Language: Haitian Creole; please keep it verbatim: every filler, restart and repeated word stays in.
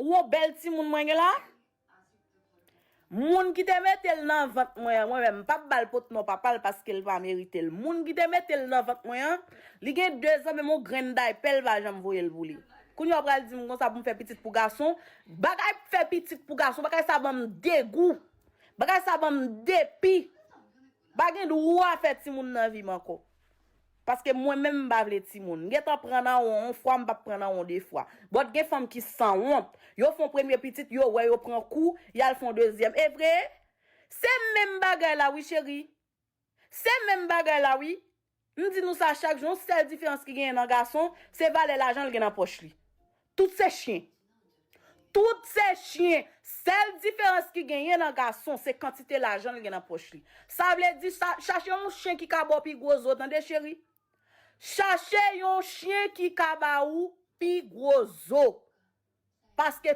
Ou wè bèl timoun mwen gen la? Moun ki te mete l nan vant mwen an, mwen menm, m p ap ba l pot non papa l paske l pa merite l. Moun ki te mete l nan vant mwen an, li gen dezan, menm yon grenn daypè l pa janm voye l pou li. Kounye a w pral di m konsa pou m fè pitit pou gason. Bagay fè pitit pou gason, bagay sa ban m degou. Bagay sa ban m depi. Pa gen dwa fè timoun nan vi m ankò. Paske mwen menm m pa vle timoun. M gentan pran nan won yon fwa, m p ap pran nan won de fwa. But gen fanm ki sanwont. Yo fè yon premye pitit, yo wè yo pran kou, y al fè yon dezyèm. E vre? Se menm bagay la wi, cheri. Se menm bagay la wi. M di nou sa chak jou, yon sèl diferans ki genyen nan gason, se valè lajan l gen nan pòch li. Tout se chen. Tout se chen. Sèl diferans ki genyen nan gason, se kantite lajan l gen nan pòch li. Sa vle di, sa, chache yon chen ki ka ba w pi gwo zo, tande, cheri. Chache yon chen ki ka ba ou pi gwo zo. Paske